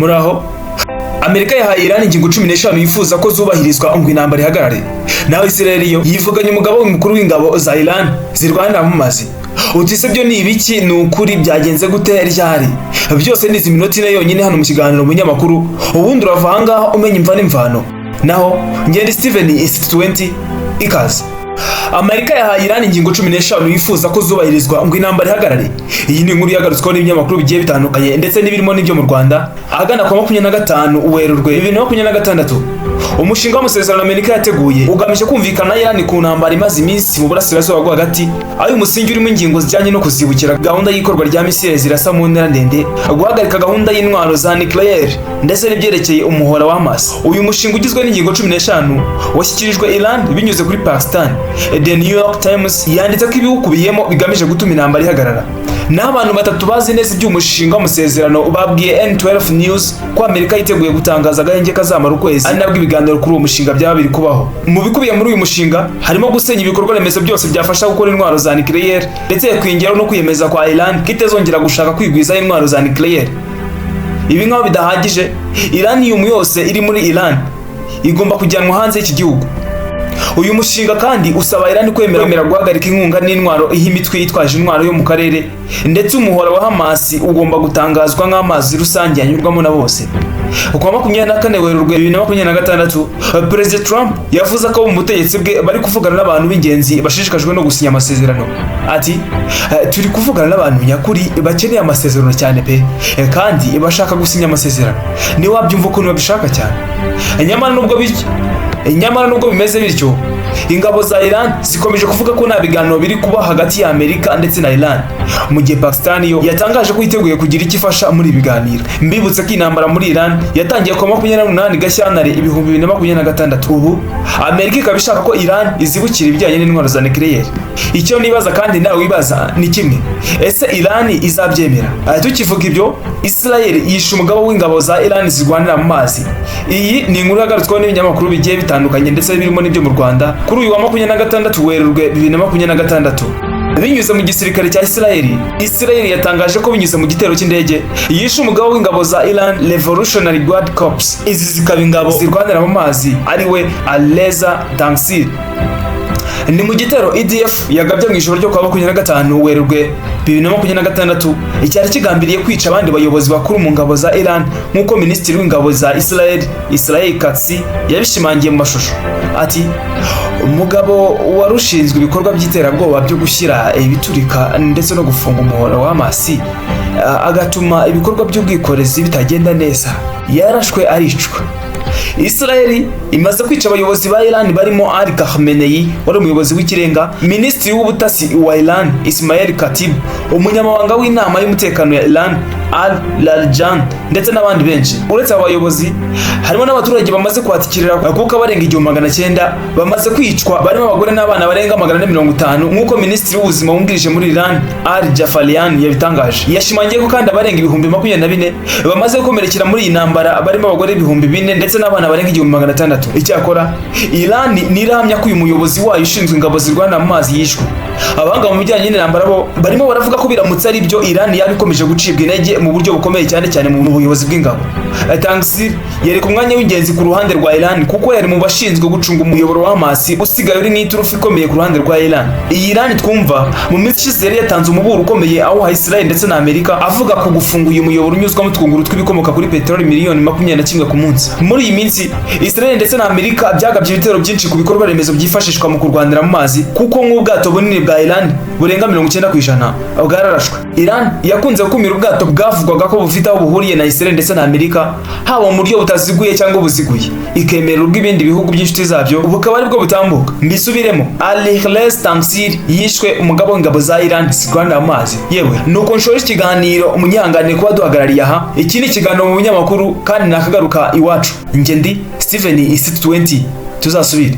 Muraho. Amerika yahaye Iran ingingo 15 yifuza ko zubahirizwa ngo intambara ihagarare. Naho Israel yo yivuganye umugaba mukuru w'ingabo za Iran zirwanira mu mazi. Uti se byo ni ibiki? Ni ukuri byagenze gute, ryari? Byose ni izi minota 4 yonyine hano mu kiganiro mu binyamakuru, ubundi urava ahangaha umenya imva n'imvano. Naho ngende Steven Institute 20, ikaze. Amerika yahaye Iran ingingo 15 yifuza ko zubahirizwa ngo intambara ihagarare. Iyi ni inkuru yagarutsweho n'ibinyamakuru bigiye bitandukanye, ndetse n'ibirimo n'ibyo mu Rwanda, ahagana ku 25 Werurwe 2026. Umushinga w'amasezerano Amerika yateguye ugamije kumvikana na Iran ku ntambara imaze iminsi mu burasirazuba bwo hagati, aho uyu musingi urimo ingingo zijyanye no kuzibukira gahunda y'ikorwa rya misile zirasa mu ntera ndende, guhagarika gahunda y'intwaro za nucléaire, ndetse n'ibyerekeye umuhora wa Hamas. Uyu mushinga ugizwe n'ingingo 15 washyikirijwe Iran binyuze kuri Pakistan. The New York Times yanditse ko ibiwukubiyemo bigamije gutuma intambara ihagarara. Naho abantu batatu bazi neza iby'umushinga w'amasezerano babwiye N12 News ko Amerika yiteguye gutangaza agahenge kazamara ukwezi, ari nabwo ibiganiro kuri uwo mushinga byaba biri kubaho. Mu bikubiye muri uyu mushinga harimo gusenya ibikorwa remezo byose byafasha gukora intwaro za nucléaire, ndetse hakiyongeraho no kwiyemeza kwa Iran ko itazongera gushaka kwigwizaho intwaro za nucléaire. Ibi nk'aho bidahagije, uranium yose iri muri Iran igomba kujyanwa hanze y'iki gihugu. Uyu mushinga kandi usaba Iran kwemera guhagarika inkunga n'intwaro iha imitwe yitwaje intwaro yo mu karere, ndetse umuhora wa Hamas ugomba gutangazwa nk'amazi rusange yanyurwamo na bose. Ku wa 24 Werurwe 2026, Perezida Trump yavuze ko mu butegetsi bwe bari kuvugana n'abantu b'ingenzi bashishikajwe no gusinya amasezerano. Ati: "Turi kuvugana n'abantu nyakuri bakeneye amasezerano cyane pe, kandi bashaka gusinya amasezerano. Ntiwabyumva ukuntu babishaka cyane." Nyamara nubwo bimeze bityo, ingabo za Iran zikomeje kuvuga ko nta biganiro biri kuba hagati ya Amerika ndetse na Iran, mu gihe Pakistan yo yatangaje ko yiteguye kugira icyo ifasha muri ibi biganiro. Mbibutse ko intambara muri Iran yatangiye ku wa 28 Gashyantare 2026. Ubu Amerika ikaba ishaka ko Iran izibukira ibijyanye n'intwaro za nucléaire. Icyo nibaza kandi nawe wibaza ni kimwe: ese Iran izabyemera? Aha tukivuga ibyo, Israel yishe umugaba w'ingabo za Iran zirwanira mu mazi. Iyi ni inkuru yagarutsweho n'ibinyamakuru bigiye bitandukanye, ndetse birimo n'ibyo mu Rwanda, kuri uyu wa 26 Werurwe 2026. Binyuze mu gisirikare cya Israel, Israel yatangaje ko binyuze mu gitero cy'indege yishe umugaba w'ingabo za Iran Revolutionary Guard Corps, izi zikaba ingabo zirwanira mu mazi, ari we Alireza Tangsiri. Ni mu gitero IDF yagabye mu ijoro ryo kuwa 25 Werurwe 2026, icyari kigambiriye kwica abandi bayobozi bakuru mu ngabo za Iran, nk'uko minisitiri w'ingabo za Israel, Israel Katz, yabishimangiye mu mashusho. Ati: "Umugabo wari ushinzwe ibikorwa by'iterabwoba byo gushyira ibiturika ndetse no gufunga umuhora wa Hamas, agatuma ibikorwa by'ubwikorezi bitagenda neza, yarashwe aricwa." Israel imaze kwica abayobozi ba Iran barimo Ali Khamenei wari umuyobozi w'ikirenga, minisitiri w'ubutasi wa Iran Ismail Khatib, umunyamabanga w'inama y'umutekano ya Iran Ali Larijani, ndetse n'abandi benshi. Uretse aba bayobozi, harimo n'abaturage bamaze kwatikirira, kuko abarenga 1900 bamaze kwicwa, barimo abagore n'abana barenga 450, nk'uko minisitiri w'ubuzima wungirije muri Iran Ali Jafarian yabitangaje. Yashimangiye ko kandi abarenga 24,000 bamaze gukomerekera muri iyi ntambara, barimo abagore 4000 ndetse n'abana barenga 1600. Icyakora Iran ntirahamya ko uyu muyobozi wayo ushinzwe ingabo zirwana mu mazi yishwe. Abahanga mu bijyanye n'intambara bo barimo baravuga ko biramutse ari byo, Iran yaba ikomeje gucibwa intege mu buryo bukomeye, cyane cyane mu buyobozi bw'ingabo. Tangsiri yari ku mwanya w'ingenzi ku ruhande rwa Iran, kuko yari mu bashinzwe gucunga umuyoboro wa Hamas usigaye uri nk'iturufu ikomeye ku ruhande rwa Iran. Iyi Iran twumva, mu minsi ishize yari yatanze umuburo ukomeye awuha Israel ndetse na Amerika, avuga ku gufunga uyu muyoboro unyuzwamo utwunguru tw'ibikomoka kuri peteroli miliyoni 21 ku munsi. Muri iyi minsi Israel ndetse na Amerika byagabye ibitero byinshi ku bikorwa remezo byifashishwa mu kurwanira mu mazi, kuko nk'ubwato bunini bwa Iran burenga 90% bwararashwe. Iran yakunze gukumira ubwato bwavugwaga ko bufite aho buhuriye na Israel ndetse na Amerika, haba mu buryo butaziguye cyangwa buziguye, ikemerera ubw'ibindi bihugu by'inshuti zabyo bukaba aribwo butambuka. Mbisubiremo, Alireza Tangsiri yishwe, umugabo w'ingabo za Iran zirwanira mu mazi. Yewe, nuko nshoje ikiganiro, umunyihanganire kuba duhagarariye aha. Iki ni ikiganiro mu binyamakuru kandi nakagaruka iwacu. Njye ndi Steven Isi 20, tuzasubire.